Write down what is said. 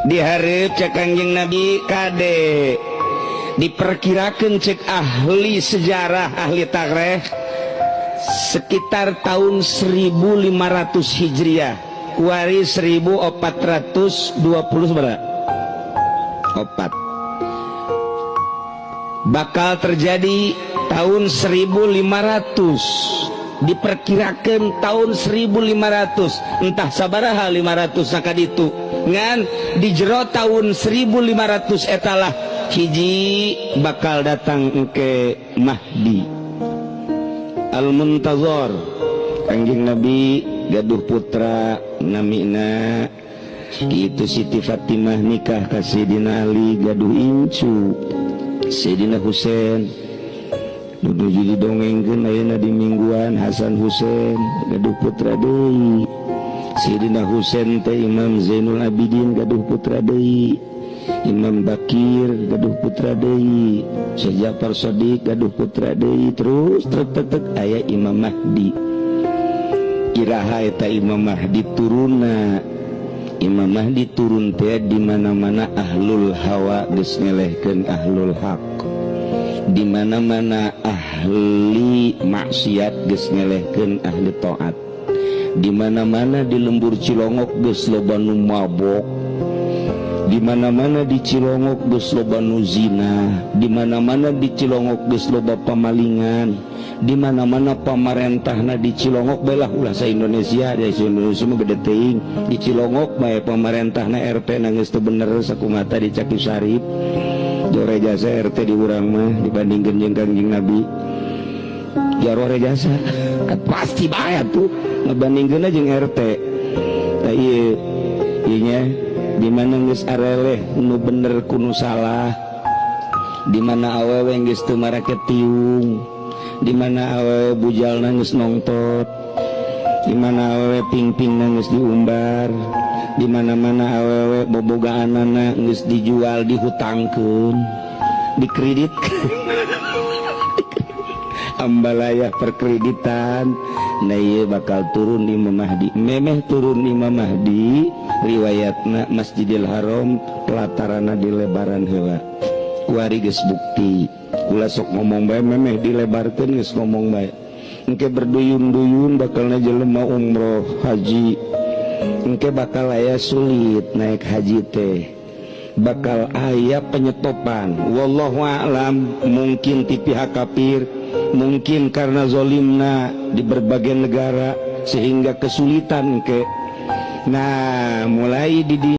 Dihareup cek Kangjeng Nabi kade diperkirakan cek ahli sejarah ahli tarikh sekitar tahun 1500 Hijriah kuari 1420 seberapa? Opat bakal terjadi tahun 1500 diperkirakan tahun 1500 entah sabaraha 500 sakaditu ngan di jero tahun 1500 etalah hiji bakal datang ke Mahdi Al-Muntazor. Kangjeng Nabi gaduh putra namina itu Siti Fatimah nikah ka Sayyidina Ali gaduh incu Sayyidina Husain nuju didongengkeun ayeuna di mingguan Hasan Husain gaduh putra deui Sayyidina Husain teh Imam Zainul Abidin gaduh putra deui Imam Bakir gaduh putra deui Syekh Ja'far Shadiq gaduh putra deui terus tek aya Imam Mahdi iraha eta Imam Mahdi turunna Imam Mahdi turun teh di mana-mana ahlul hawa geus ngelehkeun ahlul haq di mana-mana ahli maksiat geus ngelehkeun ahli taat di mana-mana di lembur Cilongok geus loba nu mabok di mana-mana di Cilongok geus loba nu zina di mana-mana di Cilongok geus loba pamalingan di mana-mana pamarentahna di Cilongok bae lah ulah sa Indonesia di Indonesia mah gede teuing di Cilongok bae pamarentahna RT na geus teu bener sakumata dicaki Syarif jore jasa RT di urang mah dibandingkeun jeung Kangjeng Nabi jarore jasa pasti bae tuh ngebandingkeun jeung RT tah ieu ieu nya di mana geus areleh nu bener ku nu salah di mana awewe geus teu marake tiung di mana awewe bujalna geus nongtot di mana awewe pingpingna geus diumbar di mana-mana awewe bobogaanana geus dijual dihutangkeun dikredit ambalaya perkreditan. Nah ieu bakal turun Imam Mahdi memeh turun Imam Mahdi riwayatna Masjidil Haram pelatarana dilebaran heula kuari geus bukti kula sok ngomong bae memeh dilebarkeun geus ngomong bae engke berduyun-duyun bakalna jelema umroh haji engke bakal aya sulit naik haji teh bakal aya penyetopan wallahu a'lam mungkin ti pihak kafir mungkin karena zolimna di berbagai negara sehingga kesulitan ke nah mulai di